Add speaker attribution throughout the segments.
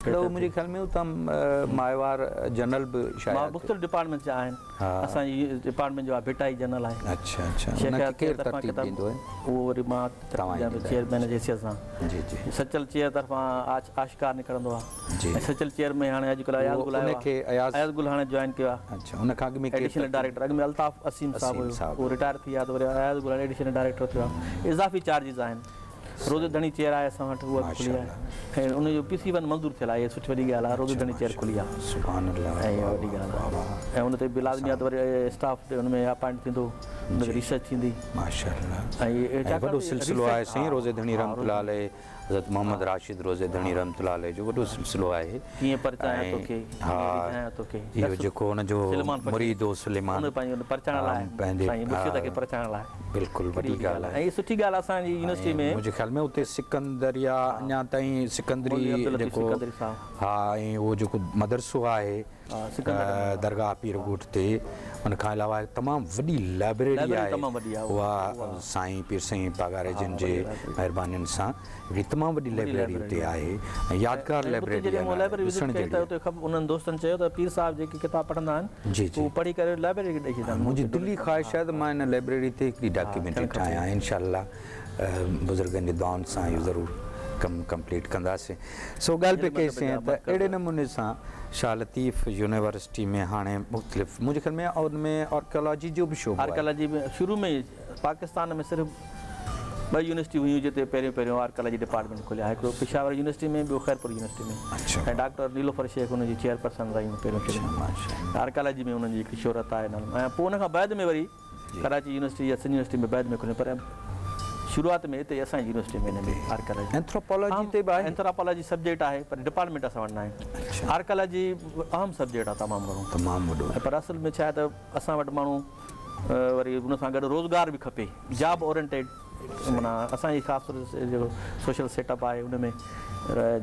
Speaker 1: ته منهنجي خيال ۾ اتان ماهوار جنرل به شايع
Speaker 2: ٿيو. مختلف ڊپارٽمينٽس جا آهن. اسان جي ڊپارٽمينٽ جو آهي ڀٽائي جنرل آهي.
Speaker 1: اڇا اڇا ان کي ڪير ترتيب ڏيندو آهي؟
Speaker 2: اهو وري مان ترتيب ڏيان ٿو چيئرمين جي حيثيت سان.
Speaker 1: جي جي.
Speaker 2: سچل چيئر طرفان آشڪار نڪرندو آهي. جي. ۽ سچل چيئر ۾ هاڻي اڄڪلهه اياز گل آيو آهي. اياز گل هاڻي جوائن ڪيو آهي.
Speaker 1: اڇا ان کان اڳ ۾ ڪير؟
Speaker 2: ايڊيشنل ڊائريڪٽر اڳ ۾ الطاف اثيم صاحب هيو اهو رٽائر ٿي ويو آهي ته وري اياز گل هاڻي ايڊيشنل ڊائريڪٽر ٿيو آهي. اضافي چارجز آهن. روضي ڌڻي چيئر آهي اسان وٽ اها به کلي آهي ۽ ان جو پي سي ون منظور ٿيل آهي اها سٺي وڏي ڳالهه آهي روضي ڌڻي چيئر کلي آهي
Speaker 1: سبحان الله
Speaker 2: ۽ اها وڏي ڳالهه آهي ۽ ان تي به لازمي آهي ته وري اسٽاف ان ۾ اپائنٽ ٿيندو ان تي ريسرچ ٿيندي
Speaker 1: ماشاء الله ۽ وڏو سلسلو آهي سائين روضي ڌڻي رحمت الله عليه حضرت محمد راشد روضي ڌڻي رحمت الله عليه جو وڏو سلسلو آهي
Speaker 2: ڪيئن پرچايان توکي ڪيئن ريجهايان توکي
Speaker 1: اهو جيڪو ان جو مريد هو سليمان
Speaker 2: ان پنهنجي پرچائڻ لاء سائين مرشد کي پرچائڻ لاء
Speaker 1: بلڪل وڏي ڳالهه
Speaker 2: آهي ۽ سٺي ڳالهه اسان جي يونيورسٽي ۾
Speaker 1: منهنجي خيال ۾ اتي سڪندريا اڃا تائين سڪندري جيڪو ها ۽ اهو جيڪو مدرسو آهي درگاهه پير ڳوٺ تي ان کان علاوه تمام وڏي لائبريري آهي اها سائين پير سائين پاڳاري جن جي مهربانين سان هڪڙي تمام وڏي لائبريري اتي آهي ۽ يادگار لائبريري آهي
Speaker 2: ڏسڻ جهڙي آهي. انهن دوستن چيو ته پير صاحب جيڪي ڪتاب پڙهندا آهن اهو پڙهي ڪري لائبريري کي ڏئي ڇڏيندا آهن.
Speaker 1: منهنجي دلي خواهش آهي ته مان ان لائبريري تي هڪڙي ڊاڪيومينٽري ٺاهيان انشاء الله بزرگن جي دعائن سان اهو ضرور ڪم ڪمپليٽ ڪنداسين. سو ڳالهه پئي ڪئي سين ته اهڙي نموني سان شاهه لطيف يونيورسٽي ۾ هاڻي مختلف منهنجي خيال ۾ ان ۾ آرڪيالاجي جو به شعبو آهي.
Speaker 2: آرڪيالاجي ۾ شروع ۾ پاڪستان ۾ صرف ٻه يونيورسٽيون هيون جتي پهريون پهريون آرڪيالاجي ڊپارٽمينٽ کليا هڪڙو پشاور يونيورسٽي ۾ ٻيو خيرپور يونيورسٽي ۾ ۽ ڊاڪٽر نيلوفر شيخ ان جي چيئرپرسن رهيون پهريون پهريون آرڪيالاجي ۾ انهن جي هڪڙي شهرت آهي ۽ پوء ان کان بعد ۾ وري ڪراچي يونيورسٽي يا سنڌ يونيورسٽي ۾ بعد ۾ کليون پر شروعات ۾ هتي اسان جي يونيورسٽي ۾ ان ۾ آرڪيالاجي
Speaker 1: اينٿروپالاجي تي به آهي
Speaker 2: اينٿروپالاجي سبجيڪٽ آهي پر ڊپارٽمينٽ اسان وٽ ناهي آرڪيالاجي اهم سبجيڪٽ آهي تمام گهڻو
Speaker 1: تمام وڏو
Speaker 2: پر اصل ۾ ڇا آهي ته اسان وٽ ماڻهو وري ان سان گڏ روزگار به کپي جاب اورينٽيڊ معنيٰ اسان جي خاص طور جيڪو سوشل سيٽ اپ آهي ان ۾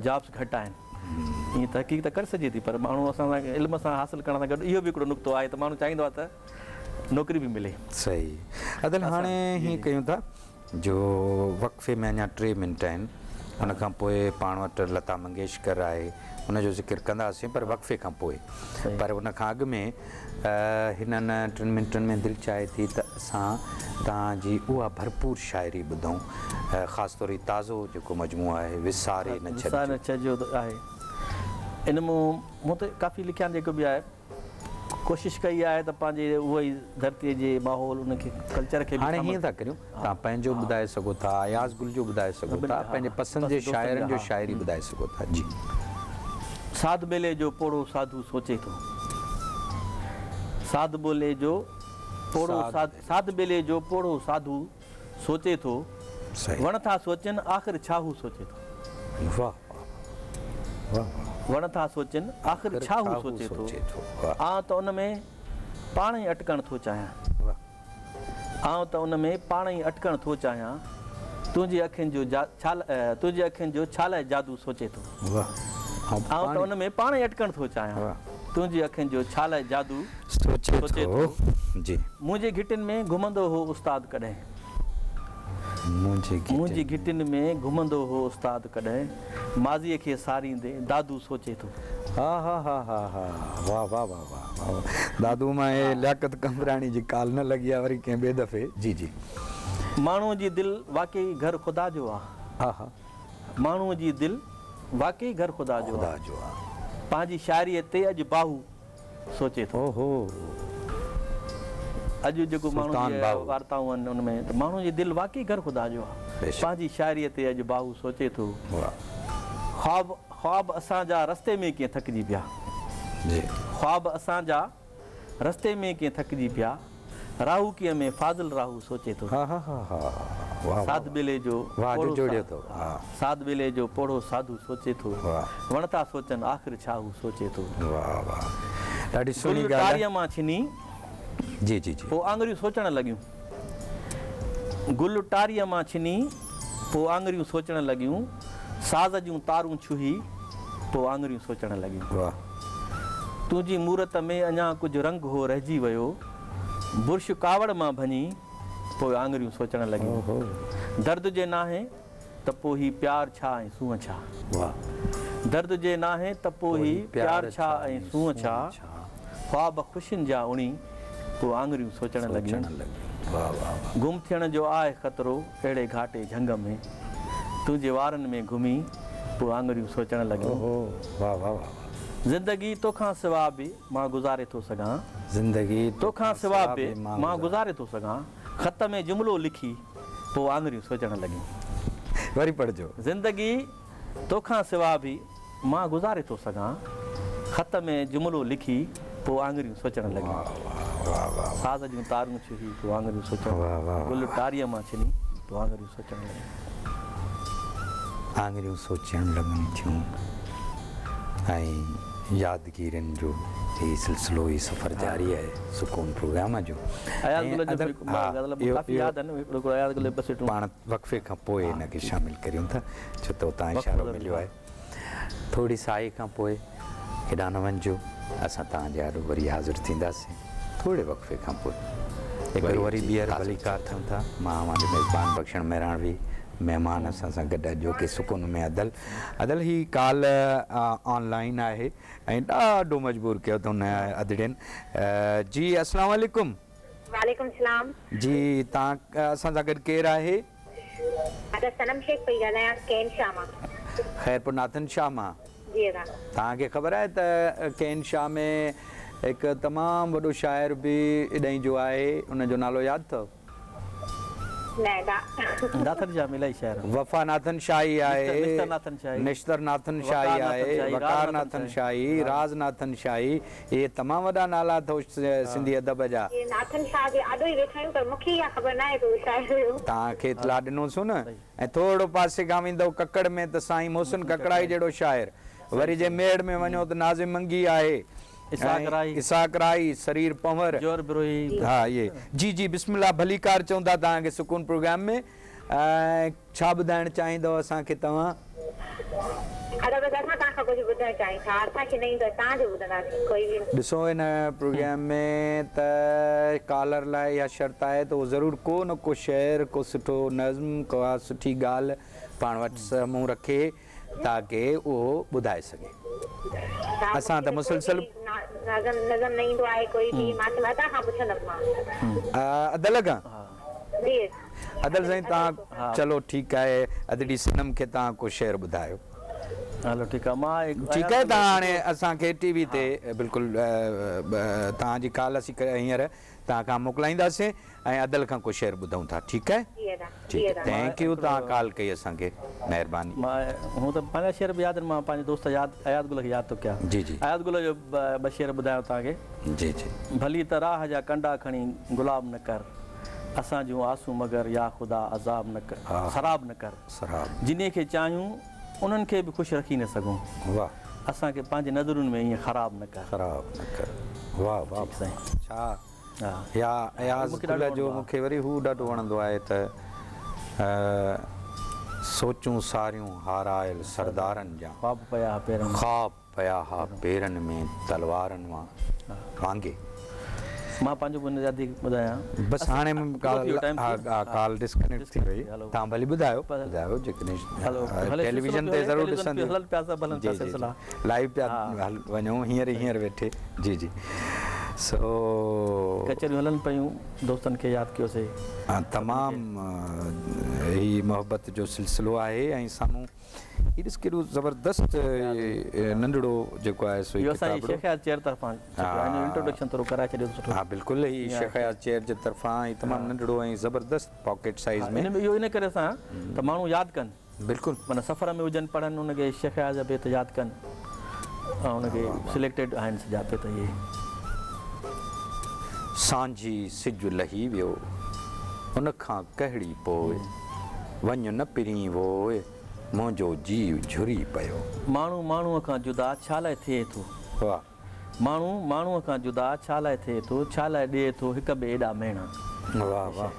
Speaker 2: جابس گهٽ آهن ائين تحقيق ته ڪري سگهجي ٿي پر ماڻهو اسان سان علم سان حاصل ڪرڻ سان گڏ اهو به هڪڙو نقطو آهي ته ماڻهو چاهيندو آهي ته نوڪري به ملي.
Speaker 1: صحيح ادل هاڻي هيئن ڪيون ٿا جو وقفي ۾ اڃا ٽي منٽ آهن ان کان پوء پاڻ وٽ لتا منگيشڪر آهي ان جو ذڪر ڪنداسين پر وقفي کان پوء پر ان کان اڳ ۾ هنن ٽن منٽن ۾ دل چاهي ٿي ته اسان توهان جي اها ڀرپور شاعري ٻڌون خاص طور هي تازو جيڪو مجموعو آهي وساري نه ڇڏجو.
Speaker 2: وساري نه ڇڏجو ته آهي ان مون مون ته ڪافي لکيا آهن جيڪو به آهي. ڪوشش ڪئي آهي ته پنهنجي اهو ئي ڌرتيء جي ماحول ان کي ڪلچر کي به
Speaker 1: هاڻي هيئن ٿا ڪريون توهان پنهنجو ٻڌائي سگهو ٿا اياز گل جو ٻڌائي سگهو ٿا پنهنجي پسند جي شاعرن جو شاعري ٻڌائي سگهو ٿا جي.
Speaker 2: ساڌ ٻيلي جو پوڙهو ساڌو سوچي ٿو ساڌ ٻولي جو پوڙهو ساڌ ٻيلي جو پوڙهو ساڌو سوچي ٿو وڻ ٿا سوچن آخر ڇا هو سوچي ٿو.
Speaker 1: واھ واھ واھ.
Speaker 2: وڻ ٿا سوچن آخر ڇا هو سوچي ٿو. آئون ته ان ۾ پاڻ ئي اٽڪڻ ٿو چاهيان. آئون ته ان ۾ پاڻ ئي اٽڪڻ ٿو چاهيان. تنهنجي اکين جو تنهنجي اکين جو ڇا لاء جادو سوچي ٿو. آئون ته ان ۾ پاڻ ئي اٽڪڻ ٿو چاهيان. تنهنجي اکين جو ڇا لاء جادو
Speaker 1: سوچي ٿو.
Speaker 2: منهنجي گهٽين ۾ گهمندو هو استاد ڪڏهن. منهنجي گهٽين ۾ گهمندو هو استاد ڪڏهن. ماضيء کي ساريندي دادو سوچي ٿو.
Speaker 1: هاهاهاهاها واه واه واه واه واه دادو مان هي لياقت قمبراڻي جي ڪال نه لڳي آ وري ڪنهن ٻئي دفعي جي جي.
Speaker 2: ماڻهوء جي دل واقعي گهر خدا جو آ.
Speaker 1: ها.
Speaker 2: ماڻهوء جي دل واقعي گهر خدا جو آ. پنهنجي شاعريء تي اڄ باهو سوچي ٿو. اڄ جيڪو ماڻهن جي وارتائون آهن ان ۾ ته ماڻهوء جي دل واقعي گهر خدا جو آ. پنهنجي شاعريء تي اڄ باهو سوچي ٿو. خواب خواب اسان جا رستي ۾ ڪيئن ٿڪجي پيا. خواب اسان جا رستي ۾ ڪيئن ٿڪجي پيا. راهوڪيء ۾ فاضل راهو سوچي ٿو. ساڌ ٻيلي جو پوڙهو ساڌ ٻيلي جو پوڙهو ساڌو سوچي ٿو. وڻ ٿا سوچن آخر ڇا هو سوچي ٿو. گل ٽاريء مان ڇني پوء آڱريون سوچڻ لڳيون. گل ٽاريء مان ڇني پوء آڱريون سوچڻ لڳيون. ساز جون تارون ڇهي پوء آڱريون سوچڻ لڳيون. تنهنجي مورت ۾ اڃا ڪجهه رنگ هو رهجي ويو. برش ڪاوڙ مان ڀڃي پوء آڱريون سوچڻ لڳيون. درد جي ناهي ته پوء هي پيار ڇا ۽ سونهن ڇا. درد جي ناهي ته پوء هي پيار ڇا ۽ سونهن ڇا؟ خواب خوشين جا اڻي پوء آڱريون سوچڻ لڳيون. گم ٿيڻ جو آهي خطرو اهڙي گهاٽي جهنگ ۾. تنهنجي وارن ۾ گهمي پوء آڱريون سوچڻ لڳيون. زندگي توکان سوا به مان گذاري ٿو سگهان.
Speaker 1: زندگي
Speaker 2: توکان سوا به مان گذاري ٿو سگهان. خط ۾ جملو لکي پوء آڱريون سوچڻ لڳيون.
Speaker 1: وري پڙهجو.
Speaker 2: زندگي توکان سوا به مان گذاري ٿو سگهان. خط ۾ جملو لکي پوء آڱريون سوچڻ لڳيون. ساز جون تارون ڇهي پوء آڱريون سوچڻ گل ٽاريء مان ڇني پوء آڱريون سوچڻ لڳيون.
Speaker 1: آڱريون سوچڻ لڳن ٿيون ۽ يادگيرين جو هي سلسلو هي سفر جاري آهي سڪون پروگرام جو.
Speaker 2: اياز گل جو به ٻه غزل ڪافي ياد آهن هڪڙو اياز گل ٻه سٽون.
Speaker 1: پاڻ وقفي کان پوء ان کي شامل ڪريون ٿا ڇو ته اتان اشارو مليو آهي. ٿوري ساهي کان پوء ڪيڏانهن نه وڃجو اسان توهان جي آڏو وري حاضر ٿينداسين ٿوري وقفي کان پوء. هڪ ڀيرو وري ٻيهر ڀليڪار ٿيون ٿا. مان اوهان جو ميزبان بخشڻ مهراڻوي مهمان اسان سان گڏ اڄوڪي سڪون ۾ ادل ادل هي ڪال آن لائين آهي ۽ ڏاڍو مجبور ڪيو اٿئون ادڙين جي اسلام عليڪم.
Speaker 3: وعليڪم السلام.
Speaker 1: جي توهان اسان سان گڏ ڪير آهي؟
Speaker 3: ادا صنم شيخ پئي ڳالهايان ڪين شاهه مان.
Speaker 1: خيرپور ناٿن شاهه مان.
Speaker 3: جي ادا.
Speaker 1: توهان کي خبر آهي ته ڪين شاهه ۾ هڪ تمام وڏو شاعر به اڏهين جو آهي ان جو نالو ياد اٿو؟
Speaker 3: نه ادا.
Speaker 2: ناٿن شاهه ۾ الائي شاعر آهن.
Speaker 1: وفا ناٿن شاهي آهي،
Speaker 2: نشتر ناٿن شاهي،
Speaker 1: نشتر ناٿن شاهي آهي، وقار ناٿن شاهي، راز ناٿن شاهي، اهي تمام وڏا نالا اٿو سنڌي ادب جا.
Speaker 3: جي ناٿن شاهه جي آڏو ئي ويٺا آهيون پر مونکي اها خبر ناهي ته اهو شاعر هيو.
Speaker 1: توهان کي اطلاع ڏنوسون نه ۽ ٿورڙو پاسي کان ويندؤ ڪڪڙ ۾ ته سائين محسن ڪڪڙائي جهڙو شاعر، وري جي ميهڙ ۾ وڃو ته ناظم منگي آهي
Speaker 2: اسحاق راهي،
Speaker 1: اسحاق راهي، سرير پنهور،
Speaker 2: جوهر بروهي.
Speaker 1: ها اهي. جي جي بسم الله ڀليڪار چئون ٿا توهان کي سڪون پروگرام ۾. ۽ ڇا ٻڌائڻ چاهيندؤ اسان کي توهان؟
Speaker 3: ادا بس اسان توهان کان ڪجهه ٻڌڻ چاهيون ٿا اسان کي نه ايندو آهي توهان جو ٻڌنداسين ڪوئي به.
Speaker 1: ڏسو هن پروگرام ۾ ته ڪالر لاء اها شرط آهي ته اهو ضرور ڪو نه ڪو شعر ڪو سٺو نظم ڪا سٺي ڳالهه پاڻ وٽ سامهون رکي تاڪه اهو ٻڌائي سگهي. اسان ته مسلسل.
Speaker 3: نظم نظم نه ايندو آهي ڪوئي به مان چيم ادا کان پڇندم مان.
Speaker 1: ادل کان.
Speaker 3: جي.
Speaker 1: ادل سائين توهان چلو ٺيڪ آهي ادڙي صنم کي توهان ڪو شعر ٻڌايو.
Speaker 2: هلو ٺيڪ آهي مان هڪ
Speaker 1: ٺيڪ آهي توهان هاڻي اسان کي ٽي وي تي بلڪل توهان جي ڪال اسين هينئر توهان کان موڪلائينداسين ۽ ادل کان ڪو شعر ٻڌون ٿا ٺيڪ آهي
Speaker 3: جي ادا
Speaker 1: جي
Speaker 3: جي
Speaker 1: ادا
Speaker 3: ادا.
Speaker 1: Thank you توهان ڪال ڪئي اسان کي مهرباني.
Speaker 2: مان هون ته پنهنجا شعر به ياد آهن مان پنهنجي دوست ياد اياز گل کي ياد ٿو ڪيان
Speaker 1: جي جي
Speaker 2: اياز گل جو ٻه شعر ٻڌايان توهان کي.
Speaker 1: جي جي.
Speaker 2: ڀلي ته راهه جا ڪنڊا کڻي گلاب نه ڪر اسان جون آسون مگر يا خدا عذاب نه ڪر سراب نه ڪر
Speaker 1: سراب.
Speaker 2: جنهي کي چاهيون انهن کي به خوش رکي نه سگهون
Speaker 1: واه.
Speaker 2: اسان کي پنهنجي نظرن ۾ ائين خراب نه ڪر.
Speaker 1: خراب نه ڪر واه واه
Speaker 2: ٺيڪ سائين.
Speaker 1: ڇا يا اياز گل جو مون کي وري هو ڏاڍو وڻندو آهي ته سوچون ساريون هارايل سردارن جا.
Speaker 2: خواب پيا ها پيرن ۾.
Speaker 1: خواب پيا ها پيرن ۾ تلوارن وانگي.
Speaker 2: مان پنهنجو به نجاتي ٻڌايان.
Speaker 1: بس هاڻي ڪال ڊسڪنيڪٽ ٿي وئي توهان ڀلي ٻڌايو ٻڌايو جيڪڏهن ٽيليويزن تي ضرور ڏسندي جي جي لائيو پيا وڃون هينئر ئي هينئر ويٺي جي جي سو.
Speaker 2: ڪچهريون هلن پيون دوستن کي ياد ڪيوسي.
Speaker 1: تمام هي محبت جو سلسلو آهي ۽ سامهون هي ڏس ڪيڏو زبردست ننڍڙو جيڪو آهي سو هي
Speaker 2: اهو اسان جي
Speaker 1: ڪتابڙو.
Speaker 2: شيخ اياز چيئر طرفان ڇپيو آهي. ان جو انٽروڊڪشن ٿورو ڪرائي ڇڏيو ته سٺو.
Speaker 1: ها بلڪل هي شيخ اياز چيئر جي طرفان هي تمام ننڍڙو ۽ زبردست پاڪيٽ سائيز ۾.
Speaker 2: ان ۾ اهو ان ڪري اسان ته ماڻهو ياد ڪن.
Speaker 1: بلڪل.
Speaker 2: معنيٰ سفر ۾ هجن پڙهن ان کي شيخ اياز جا بيت ياد ڪن ۽ ان کي سليڪٽيڊ آهن سڄا بيت اهي.
Speaker 1: سانجهي سج لهي ويو ان کان ڪهڙي پوء وڃ نه پرين ووء. منهنجو جيء جهري پيو.
Speaker 2: ماڻهو ماڻهوء کان جدا ڇا لاء ٿئي ٿو؟
Speaker 1: واھ.
Speaker 2: ماڻهو ماڻهوء کان جدا ڇا لاء ٿئي ٿو؟ ڇا لاء ڏئي ٿو هڪ ٻئي ايڏا مهڻا؟
Speaker 1: واھ واھ.